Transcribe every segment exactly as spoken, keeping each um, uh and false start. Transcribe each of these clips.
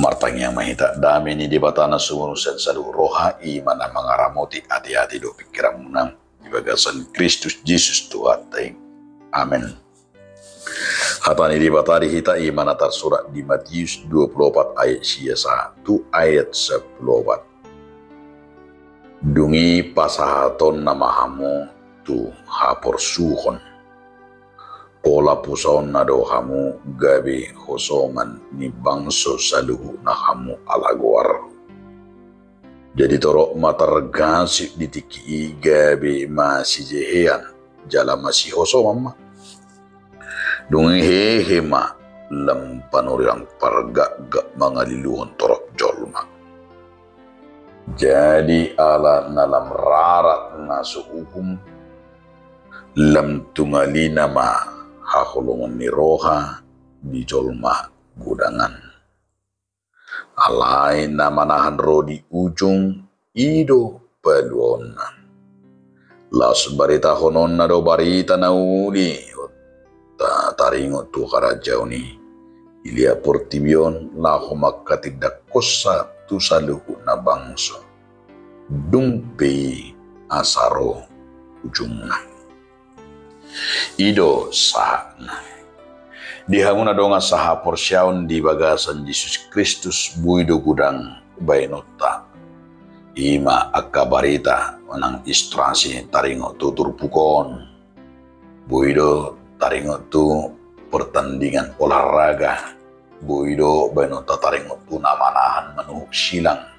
Martangiang ma hita. Dame ni Debata na sumurung sian saluhut roha, i ma na mangaramoti ateate dohot pingkiranmuna di bagasan Kristus Jesus Tuhanta i. Amen. Hata ni Debata di hita i ma na tarsurat di Matius dua pulu opat ayat sia sahat tu ayat sampulu opat. Dung i pasahatonna ma hamu tu haporsuhon. Pola pusaonna do hamu gabe hosoman ni bangso saluhutna hamu ala goarhu. Jadi torop ma targasip di tingki i gabe masijehean jala masihosoman ma. Dung i hehe ma lam panurirang pargapgap mangaliluhon torop jolma. Jadi ala na lam rarat na so uhum, lam tungalina ma haholongon ni roha di jolma godang an. Alai na manahan ro di ujung, i do paluaonna. Laos baritahononna do barita na uli, ta-, taringot tu harajaon i, dilea portibi on laho mangkatindangkonsa tu saluhutna bangso. Dung pe i asa ro ujungna. I do sahatna. Di hamu na dongan sahaporseaon di bagasan Jesus Kristus, boi do godang baenonta. I ma angka barita manang ilustrasi taringot tu turpuk on. Boi do taringot tu pertandingan olahraga. Boi do baenonta taringot tu na manahan manuhuk silang.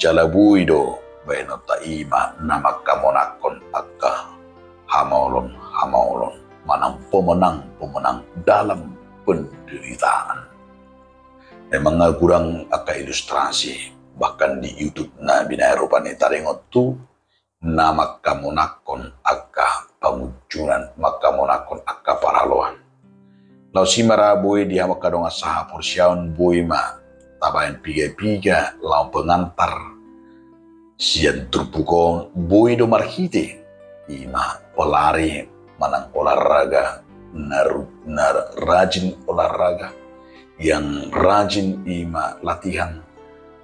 Jala boi do baenonta i ma na mangkamonangkon angka hamaolon-hamaolon manang pemenang-pemenang dalam penderitaan. Memang nga godang angka ilustrasi, bahkan di YouTube na binaen rupani taringot tu na mangkamonangkon angka pangunjunan, mangkamonangkon angka paraloan. Laos i ma ra boi di hamu angka dongan sahaporseaon, boi ma tabaen piga-piga laho pengantar sian turpuk on, boi do marhite i ma pelari manang olahraga na ru-, na rajin olahraga, yang rajin i ma latihan,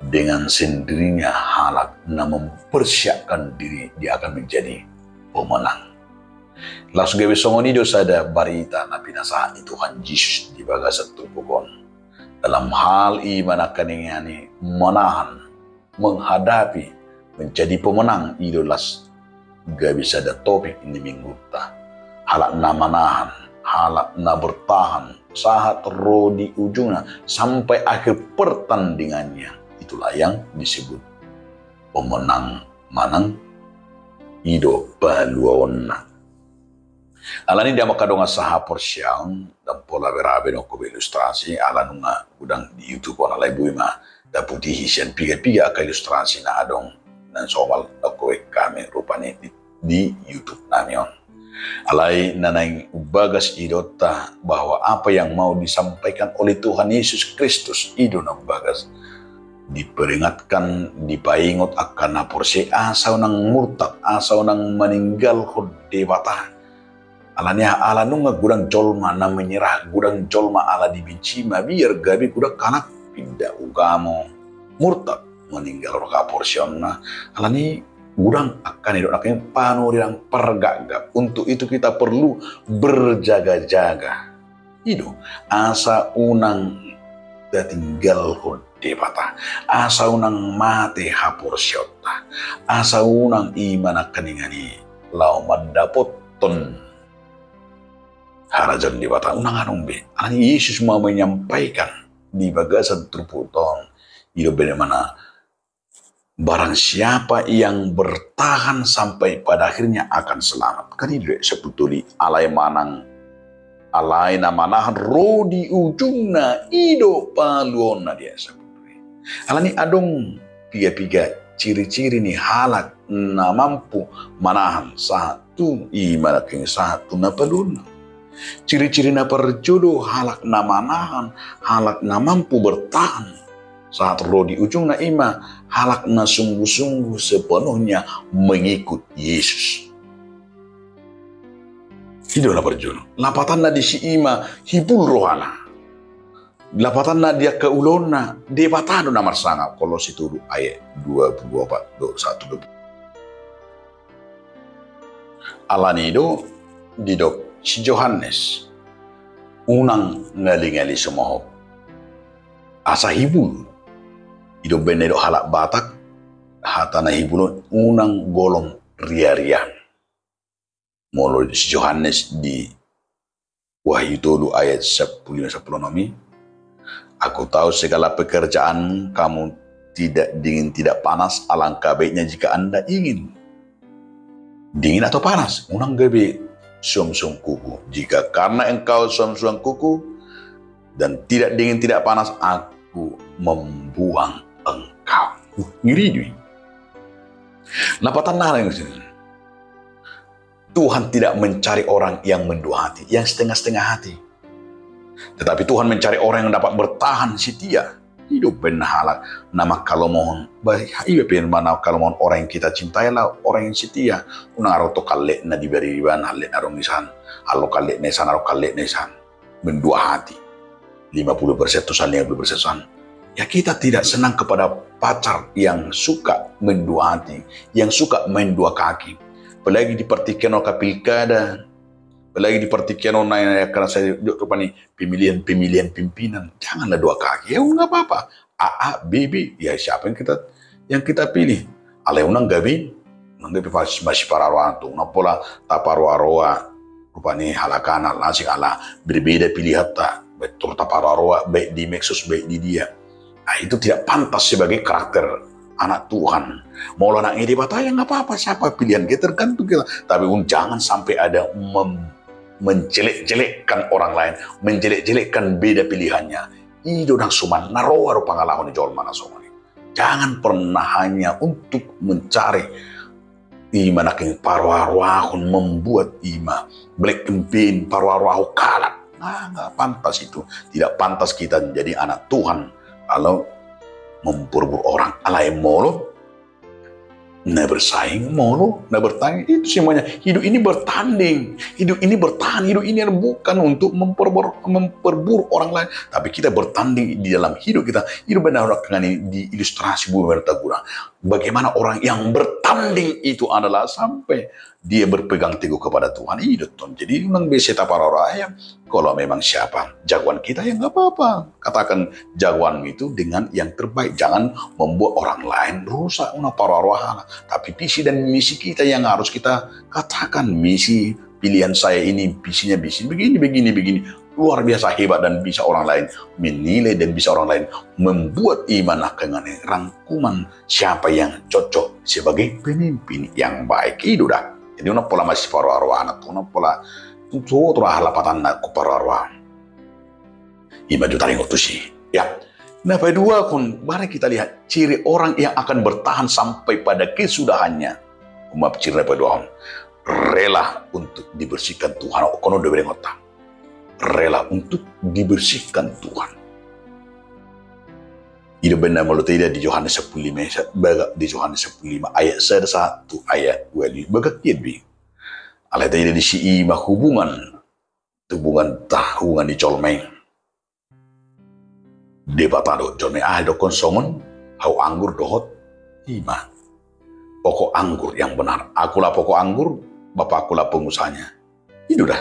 dengan sendirinya halak na mempersiapkan diri dia akan menjadi pemenang. Laos gabe songon i do sada barita na pinasahat ni Tuhan Jesus di bagasan turpuk on. Dalam hal i ma nangkaningan i manahan, menghadapi, menjadi pemenang, i do laos gabe sada topik ni minggunta. Halak na manahan, halak na bertahan, sahat ro di ujungna, sampai akhir pertandingannya. Itulah yang disebut pemenang manang i do paluaonna. Alani i di hamu angka dongan sahaporseaon, ndang pola berabe nangkin be ilustrasi, ala nunga godang di YouTube on, alai boi ma taputihi sian piga-piga angka ilustrasi na adong na somal nangkin be hami rupani di, di YouTube nami on. Alai na naeng umbagas i do ta bahwa apa yang mau disampaikan oleh Tuhan Yesus Kristus i do na umbagas diperingatkan, dipaingot angka na porsea asa unang murtad, asa unang maninggalhon Debata. Alani aha? Ala nunga godang jolma na menyerah, godang jolma ala dibenci, mabiar gabe godang halak pinda ugamo, murtad, maninggalhon haporseaonna. Alani godang angka na didok nangkin panurirang pargapgap. Untuk itu kita perlu berjaga-jaga. I do, asa unang tatinggalhon Debata, asa unang mate haporseaonta, asa unang i ma nangkaningan i laho mandapothon harajaon Debata, unang adong be. Alani Jesus ma menyampaikan di bagasan turpukta on, i do bene mana, barang siapa yang bertahan sampai pada akhirnya akan selamat. Kan i do sampulu tolu i, alai manang, alai na manahan ro di ujungna i do paluaonna, dia sampulu tolu i. Alani adong piga-piga ciri-ciri ni halak na mampu manahan sahat tu i ma nangkin sahat tu na paluaonna. Ciri-ciri na parjolo halak na manahan, halak na mampu bertahan sahat ro di ujungna i ma halak na sungguh-sungguh sepenuhnya mengikut Yesus. I do na parjolo. Lapatanna disi i ma hibul rohana. Lapatanna di angka ulaonna, Debata do na marsangap, Kolose tolu ayat dua puluh opat do satu dua puluh. Alani i do didok si Johannes, unang ngalingali sumohop. Asa hibul. I do umbaen na didok halak Batak, hata na hibul on, unang golom riarian. Molo si Johannes di Wahyu tolu ayat sampulu lima sampulu onom i, Aku tahu segala pekerjaanmu, kamu tidak dingin tidak panas, alangkah baiknya jika Anda ingin dingin atau panas, unang gabe suamsuam kuku. Jika karena engkau suamsuam kuku dan tidak dingin tidak panas, Aku membuang engkau. Uh, ngeri do i. Lapatanna, Tuhan tidak mencari orang yang mendua hati, yang setengah-setengah hati. Tetapi Tuhan mencari orang yang dapat bertahan setia. I do umbaen halak na mangkalomohon. Ba, iba pe na mangkalomohon orang yang kita cintai adalah orang yang setia. Unang ro tu hallet na di bariban, hallet na adong i san. Ro hallet na i san, ro hallet na i san. Mendua hati. Lima puluh persen tu san, lima puluh persen tu san. Ya, kita tidak senang kepada pacar yang suka mendua hati, yang suka main dua kaki. Apalagi di partingkian angka pilkada, apalagi di partingkian on na, karena saya juga rupani pemilihan-pemilihan pimpinan. Janganlah dua kaki. Ya, nggak apa-apa. A, A, B, B. Ya, siapa yang kita, yang kita pilih? Alai unang gabe, unang gabe pas masiparoa-roa tu, unang pola taparoa-roa. Rupani halak an, ala asing, ala berbeda pilihanta, baik tu taparoa-roa, baik di medsos, baik di dia. Nah, itu tidak pantas sebagai karakter anak Tuhan. Molo anak ni Debata, ya nggak apa-apa, siapa pilihan kita, tergantung kita. Tapi un, jangan sampai ada mem-, menjelek-jelekkan orang lain, menjelek-jelekkan beda pilihannya. I do na suman na ro do pangalaho ni jolma na songon i. Jangan pernah hanya untuk mencari i ma nangkin paroa-roahon, membuat i ma black campaign, paroa-roahon halak. Nah, nggak pantas itu. Tidak pantas kita menjadi anak Tuhan kalau memperbur orang. Alai molo na bersaing, molo na bertanding, itu semuanya. Hidup ini bertanding, hidup ini bertahan, hidup ini bukan untuk memperbur, memperbur orang lain, tapi kita bertanding di dalam hidup kita. Hidup benar akan diilustrasi bumerta guna. Bagaimana orang yang bertanding itu adalah sampai dia berpegang teguh kepada Tuhan. I do tong. Jadi unang be sai taparoa-roa ya. Kalau memang siapa jagoan kita, ya nggak apa-apa. Katakan jagoan itu dengan yang terbaik. Jangan membuat orang lain rusak, unang paroa-roa halak. Tapi visi dan misi kita yang harus kita katakan. Misi pilihan saya ini, visinya visi begini, begini, begini. Luar biasa hebat dan bisa orang lain menilai dan bisa orang lain membuat i ma nangkin rangkuman siapa yang cocok sebagai pemimpin yang baik. I do da. Jadi unang pola masiparoa-roa, unang pola tutu roha lapatanna tu paroa-roa. I ma jo taringot tusi. Ya. Na paduahon, mari kita lihat ciri orang yang akan bertahan sampai pada kesudahannya. Uma ciri na paduahon. Rela untuk dibersihkan Tuhan. Ingkon on do berengonta. Rela untuk dibersihkan Tuhan. I do umbaen na molo taida di Johannes sampulu lima, bagak di Johannes sampulu lima ayat sada sahat tu ayat ualu, bagak i do i. Alai taida disi i ma hubungan, hubungan ta, hubungan ni jolma i. Debata dohot jolma i, aha didokkon songon hau anggur dohot i ma pokok anggur yang benar. Akulah pokok anggur, Bapakkulah pengusahanya. I do da.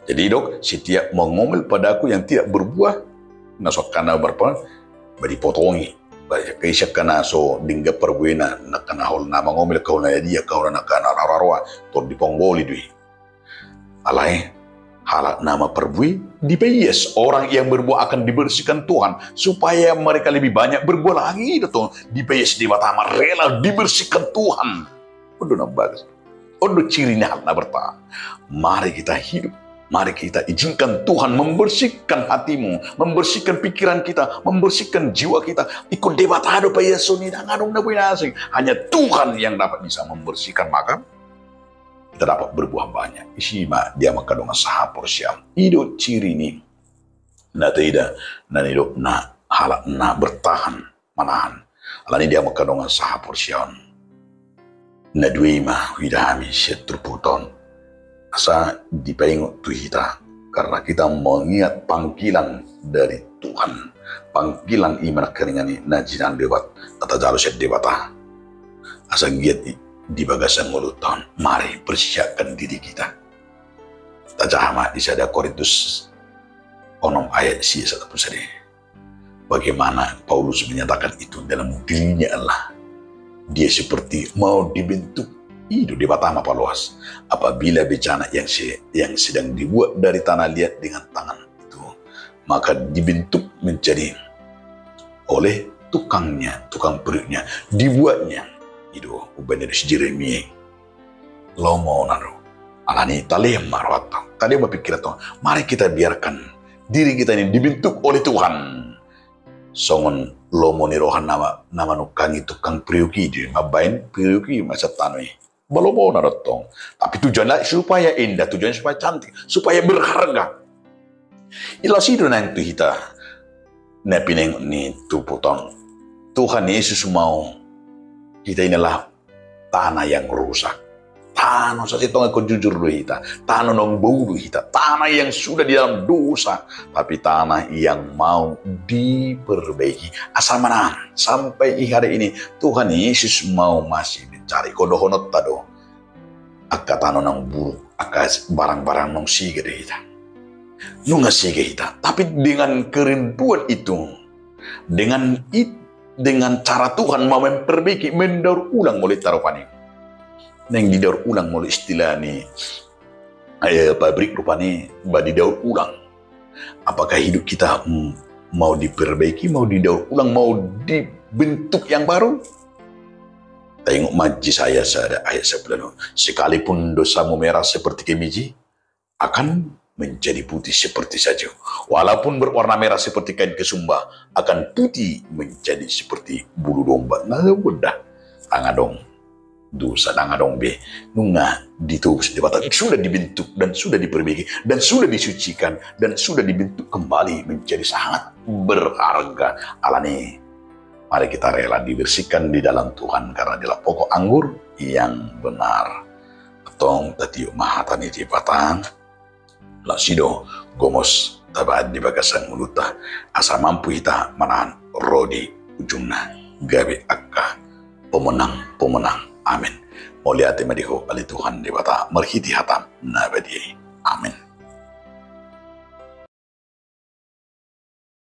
Jadi didok, setiap mengomel padaku yang tidak berbuah, na so angka na berbuah, ba dipotongi. Ba angka ise angka na so denggan parbuena, angka na holan na mangomel, angka holan na dia, angka holan na angka na roa-roa, tor diponggoli do i. Alai halak na marbue dipaias, orang yang berbuah akan dibersihkan Tuhan supaya mereka lebih banyak berbuah lagi. I do tong, dipaias Debata ma, rela dibersihkan Tuhan. On do na bagas. On do ciri ni halak na bertahan. Mari kita hidup. Mari kita izinkan Tuhan membersihkan hatimu, membersihkan pikiran kita, membersihkan jiwa kita. Ingkon Debata do paiashon i, ndang adong na boi na asing. Hanya Tuhan yang dapat bisa membersihkan, maka kita dapat berbuah banyak. Disi ma di hamu angka dongan sahaporseaon. I do ciri ni na taida na nidok na halak na bertahan, manahan. Alani i di hamu angka dongan sahaporseaon, na dua i ma huida hami sian turpukta on, asa dipaingot tu hita, karena kita mengingat panggilan dari Tuhan, panggilan i ma nangkiningan i na jinal Debata, na tajalo sian Debata. Asa giat i di bagasan ngolunta on, mari persiapkan diri kita. Tajaha ma di sada Korintus onom ayat sia sahat tu sada. Bagaimana Paulus menyatakan itu dalam dirinya Allah. Dia seperti mau dibentuk. I do Debata ma paloas. Apabila bejana yang se-, yang sedang dibuat dari tanah liat dengan tangan itu, maka dibentuk menjadi oleh tukangnya, tukang periuknya, dibuatnya. I do umbahen na didok si Jeremia i. Lomo na do. Alani i, talehon ma rohanta, talehon ma pingkiranta. Mari kita biarkan diri kita ini dibentuk oleh Tuhan. Songon lomo ni roha na ma-, na manungkangi tukang periuk i, di mambahen periuk i ma sian tano i. Ba lomo na do tong. Tapi tujuannya supaya indah, tujuannya supaya cantik, supaya berharga. Ilasi do nang tu hita na pinaingot ni turpukta on. Tuhan Yesus mau kita ini adalah tanah yang rusak. Tano sasintongna ingkon jujur do hita. Tano naung bau do hita. Tanah yang sudah di dalam dosa. Tapi tanah yang mau diperbaiki. Asa manang sampai i hari ini Tuhan Yesus mau masih mencari. Ingkon dohononta do. Angka tano naung buruk, angka barang-barang naung siga do hita. Nunga siga hita. Tapi dengan kerinduan itu, dengan it-, dengan cara Tuhan mau memperbaiki, mendaur ulang molo hita rupani. Naeng didaur ulang molo istilah ni, eh, pabrik rupani, ba didaur ulang. Apakah hidup kita, mm, mau diperbaiki, mau didaur ulang, mau dibentuk yang baru? Taingot ma Jesaya sada ayat sampulu onom. Sekalipun dosamu merah seperti kemeja, akan menjadi putih seperti salju. Walaupun berwarna merah seperti kain kesumba, akan putih menjadi seperti bulu domba. Na, udah. Ndang adong dosa, ndang adong be. Nunga ditobus Debata, sudah dibentuk dan sudah diperbaiki dan sudah disucikan dan sudah dibentuk kembali menjadi sangat berharga. Alani, mari kita rela dibersihkan di dalam Tuhan karena dialah pokok anggur yang benar. Tong tatiop ma hata ni Debata. Laos i do gomos tabahen di bagasan ngolunta, asa mampu hita manahan ro di ujungna gabe angka pemenang-pemenang. Amin. Mauliate ma di Ho ale Tuhan Debata, marhite hataM na badia i. Amin.